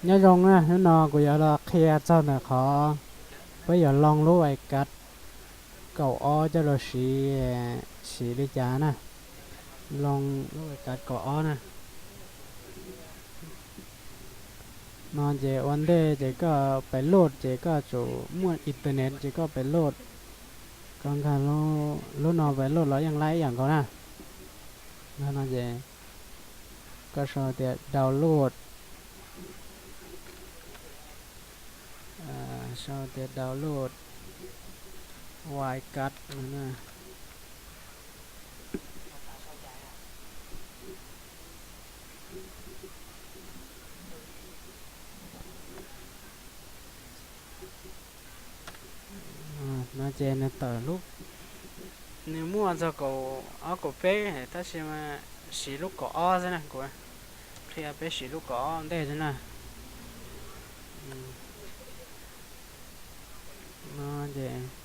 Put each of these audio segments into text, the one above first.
Nyob zoo na, hnub no kuv yuav los qhia txog ntawm qhov peb yuav loos lub vais kav kaum ob coj los siv, siv li cas na. Loos lub vais kav kaum ob na. No ces ua ntej ces koj pais load ces koj tsum muaj internet ces koj pais load. Koj nkag lub no pais load los yeej laib ib yam nkaus na. No ces koj sau tias download, sau tias download vais kav no na. No ces nws tawm lub, nws muaj txog kaum ob kaum peb tab sis mas siv lub kaum ob xwb na, kuv qhia peb siv lub kaum ob ntej xwb na. No ces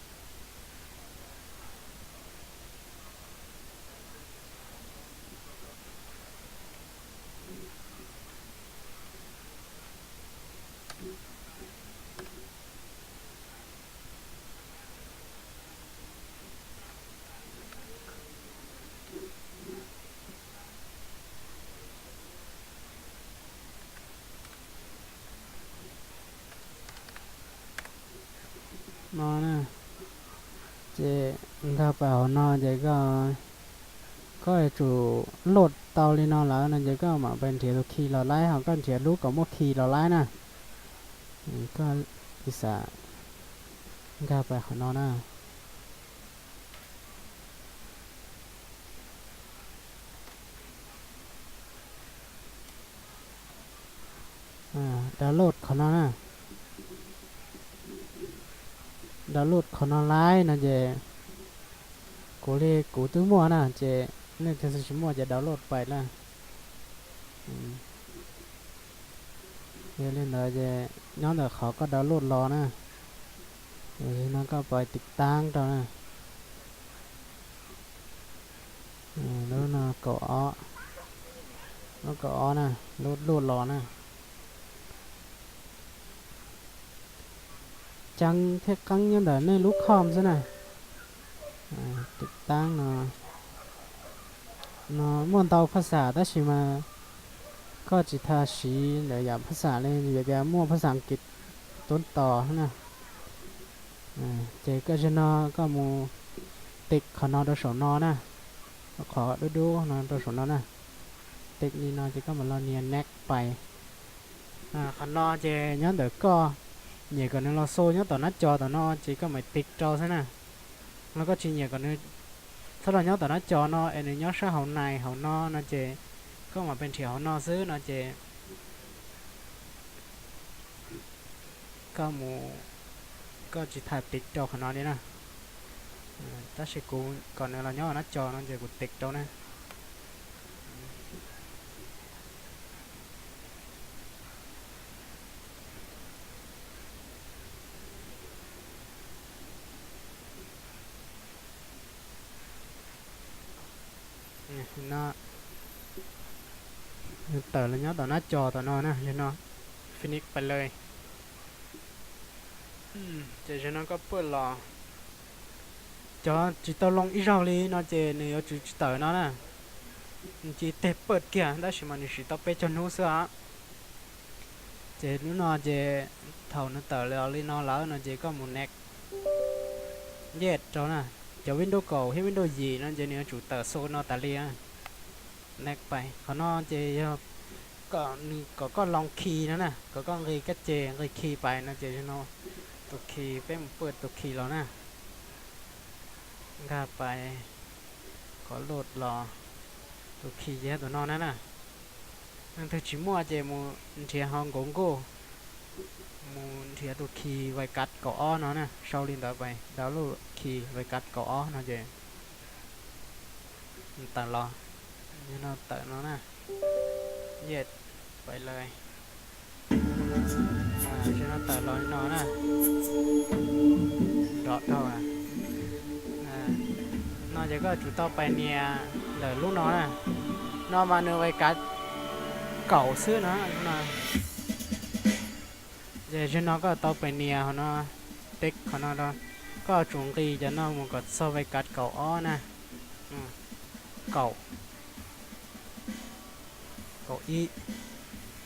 No na, ces nkag pais hauv no ces koj, koj yuav tsum load tau li no lawm no ces koj mam pais nrhiav tus khi los laib, ho koj nrhiav lub kom muaj khi los laib na. Koj ib xam nkag pais qhov no na. Download qhov no na. Download qhov no laib no ces kuv li kuv twb muaj na ces nej tus tsis muaj ces download pais na. Yog li ntawd ces nyob ntawm qhov koj download los na, no koj pais tiv taab rau na. Lub no kaum ob, lub kaum ob na, lub load los na. Ceev thiab qeeb nyob ntawm nej lub com xwb na. Tiv taab no, no muaj ntau phaj xam tab sis mas koj tsis tas siv ntawm yam phaj xam li, vim tias muaj phaj xam Askiv tuav tos na. Ces koj zaum no koj mus tiv qhov no rau saum no na, qhov dub dub no rau saum no na. Tiv li no ces koj mam los nias next pais. Qhov no ces nyob ntawm koj nyiam kom nws los xu nyob tom nab co tom no ces koj mam tiv rau xwb na. Los koj tsis nyiam kom nws txhob los nyob tom nab co no es nws nyob sab hauv nais hauv no no ces koj mam pes nrhiav hauv no xwb no ces koj mus, koj tsis tas tiv rau qhov no li na. Tab sis kuv kom nws los nyob nab co no ces kuv tiv rau na. No, tawm los nyob tom nab co tom no na, no, finish pais lawm. Ces zaum no koj paj los, cov tsis tau loo ib zaug li no ces nws yuav tsum tsis tawm no na. Nws cia li teg paj kiag tab sis mas nws siv tau peb caug hnub xwb os. Ces lub no ces thaum nws tawm los li no lawm no ces koj mus next, yes rau na. Cov Windows kaum thiab Windows yim no ces nws yuav tsum tawm xu no tas li. Next pais qhov no ces yog kom koj loo khi no na, kom koj nqis kab ces nqis khi pais no ces no tus khi, peb mus paj tus khi los na. Nkag pais qhov load los, tus khi ces yog tus no na na. Leej twg tsis muaj ces mus nrhiav hauv Google, mus nrhiav tus khi vais kav kaum ob no na, sau li ntawd pais, download khi vais kav kaum ob no ces tawm los, no tawm no na, yes, pais lawm. Zaum no tawm los li no na, nrov dhau. No ces koj tsum tau pais nias ntawm lub no na, no mas nws vais kav kaum xwb no, lub no. Ces zaum no koj tau pais nias qhov no, tiv qhov no rau, koj yuav tsum nqis cov no mus kom txog vais kav kaum ob na. Kaum, kaum ib,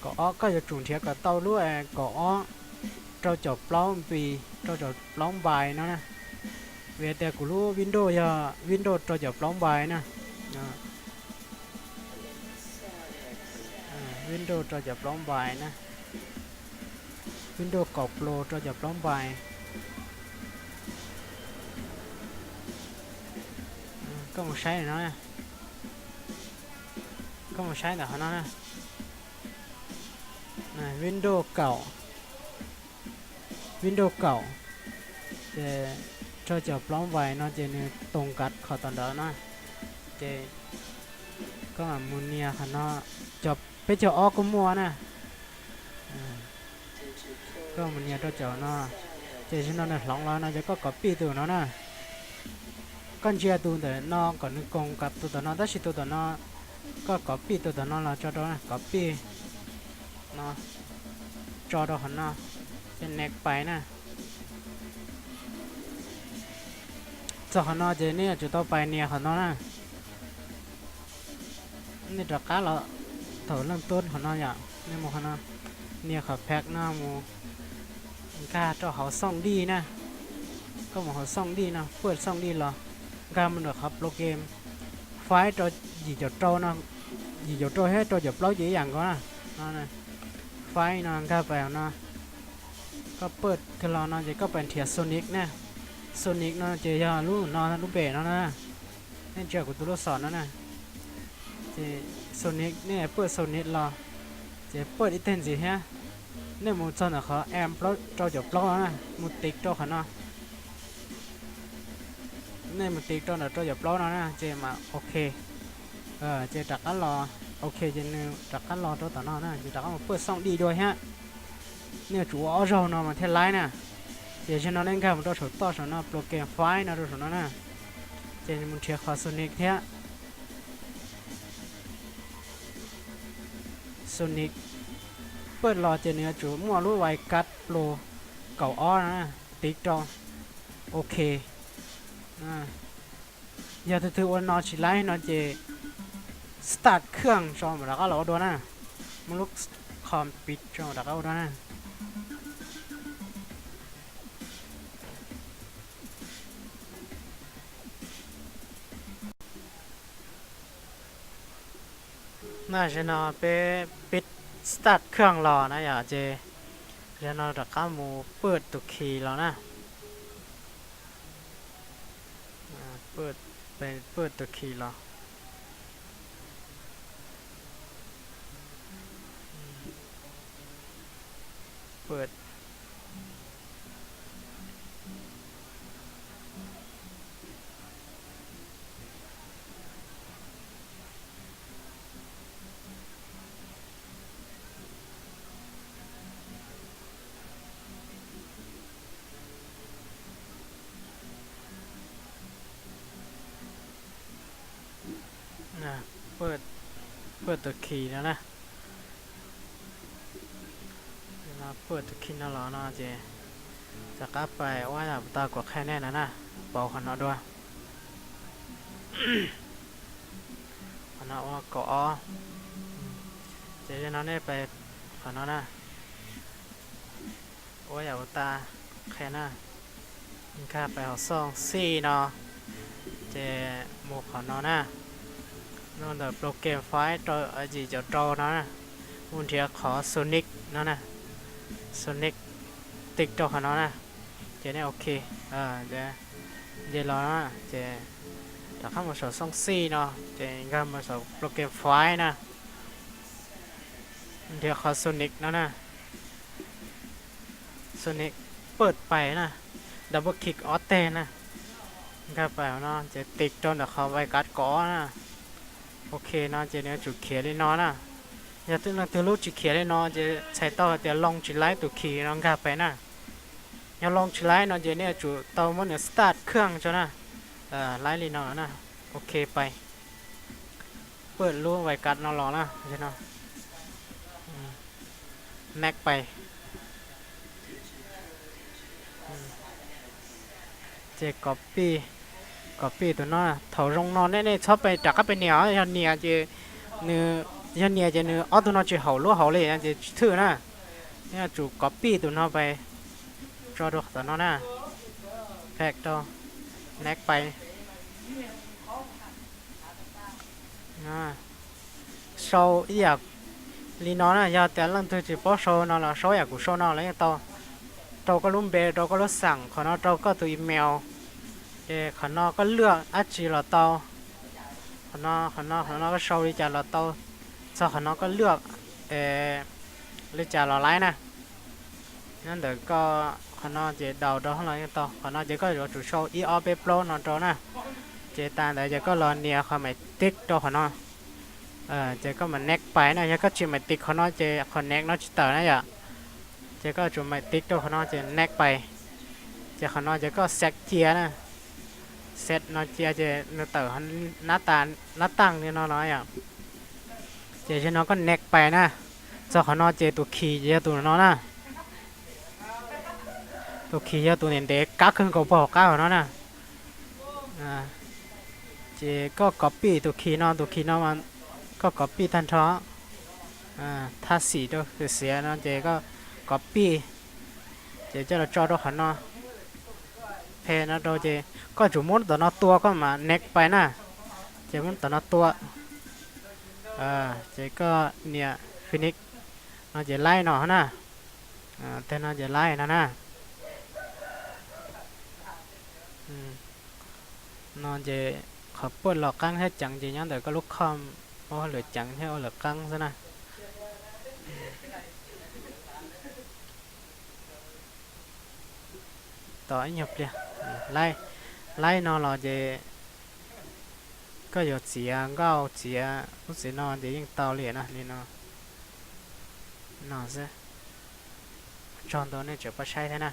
kaum ob, koj yuav tsum nrhiav kom tau lub kaum ob rau caum plaub npis, rau caum plaub npais no na. Vim tias kuv lub Windows yog Windows rau caum plaub npais na. Windows rau caum plaub npais na. Windows kaum Pro rau caum plaub npais. Koj mus saib no, koj mus saib ntawm qhov no na. Windows kaum, Windows kaum, ces rau caum plaub npais no ces nws tos kav qhov tom ntawd na. Ces koj mam mus nias qhov no, cov peb caug ob kuj muaj na. Koj mus nias rau caum no, ces zaum no nws hloov los no ces koj copy tus no na. Koj ntsia tus ntawm no kom nws koom kav tus tom no, tab sis tus tom no koj copy tus tom no los tso rau na, copy no tso rau qhov no, ces next pais na. Txog qhov no ces nej yuav tsum tau pais nias qhov no na. Nej rov qab los thaum leej tub qhov no yom, nej mus qhov no, nias qhov pack no mus nkag rau hauv xooj dij na. Koj mus hauv xooj dij no, paj xooj dij los, nkag mus ntawm qhov program file rau yim caum rau no, yim caum rau thiab rau caum plaub ces ib yam nkaus na. File no nkag pais no, koj paj kawg los no ces koj pais nrhiav Sonic na. Sonic no ces yog lub no, lub npe no na. Nej ntsia kuv tus lub xom no na. Ces Sonic, nej paj Sonic los, ces paj ib teg ntxiv thiab. Nej mus txog ntawm qhov M rau caum plaub no na, mus tiv rau qhov no. Nej mus tiv rau ntawm rau caum plaub no na ces mam ok. Ces rov qab los, ok ces nws rov qab los rau tom no na, ces rov qab mus paj xooj dij dua thiab. Nej yuav tsum ua ob zaug no mas thiaj laib na. Ces zaum no nej nkag mus rau saum toj saum no, program file no rau saum no na. Ces mus nrhiav qhov Sonic thiab. Sonic paj los ces nws yuav tsum muaj lub vais kav Pro kaum ob no, tiv rau, ok. Yog tus twg ua no tsis laib no ces start khaj tso mam rov qab los ua dua na. Muab lub khoom piv tso mam rov qab ua dua na. Na, zaum no peb pib start khaj los na yom, ces zaum no rov qab mus paj tus khi los na. Paj tus khi los. Paj Paj tus khi no na. Paj tus khi no los no ces rov qab pais ua yam tau kuv qhia nej no na, pauv qhov no dua. Qhov no ua kaum ob. Ces zaum no nej pais qhov no na. Ua yam uas tas qhia na, nkag pais hauv xooj xij no, ces mus qhov no na, mus ntawm program file rau yim caum rau no na, mus nrhiav qhov Sonic no na, Sonic, tiv rau qhov no na, ces nej ok, nce los na, ces rov qab mus saum xooj xij no, ces nkag mus saum program file na, nrhiav qhov Sonic no na. Sonic paj pais na, double click ob teg na, nkag pais no ces tiv rau ntawm qhov vais kav kaum ob na. Ok no ces nws yuav tsum khiav li no na. Yog leej twg lub tsis khiav li no ces txhais tau hais tias load tsis laib tus khi no nkag pais na. Yog load tsis laib no ces nej yuav tsum tau muab nws start khaj tso na, laib li no na. Ok pais, paj lub vais kav no los na, no, next pais. Ces copy, copy tus no. Thaum zoo no nej nej txhob pe rov qab pe nias os, yog nias ces nws, yog nias ces nws ob tug no tsis haum lub hauv li ces tsis thwj na. Nej yuav tsum copy tus no pe tso rau tom no na. Paste rau, next pais. Sau ib yam li no na, yog tias leej twg tsis paub sau no los sau ib yam kuv sau no los yeej tau. Rau koj lub npe, rau koj lub xeem, qhov no rau koj tus email. Ces qhov no koj luaj dab tsi los tau. Qhov no, qhov no, qhov no koj sau li cas los tau. Txog qhov no koj luaj li cas los laib na. Nyob ntawm koj qhov no ces daus rau los yeej tau. Qhov no ces koj yuav tsum sau ib ob peb plaub no rau na. Ces tas ntawd ces koj los nias qhov maiv tib rau qhov no. Ces koj mam next pais na, yog koj tsis maiv tib qhov no ces qhov next no tsis tawm na yom. Ces koj yuav tsum maiv tib rau qhov no ces next pais. Ces qhov no ces koj set cia na. Set no cia ces nws tawm nab tas, nab tas li no los yom. Ces zaum no koj next pais na. Txog qhov no ces tus khi ces yog tus no na. Tus khi yog tus ntev ntev kab kawg nkaus puag hauv qab hauv no na. Ces koj copy tus khi no, tus khi no koj copy tag nrho. Thaj xim rau xiav xiav no ces koj copy, ces coj los tso rau qhov no. Paste no rau ces koj tsum muab tom no tua koj mam next pais na. Ces muab tom no tua, ces koj nias finish no ces laib no na. Tag no ces laib no na. No ces qhov puaj los qeeb thiab ceev ces nyob ntawm koj lub com, ua lwm ceev thiab ua lwm qeeb xwb na. Tos ib nyuag pliag, laib, laib no los ces koj yuav txiav nkauj txiav lub txiv no ces yeej tau li na, li no, no xwb. Tsaug ntau nej tseem pab saib thiab na.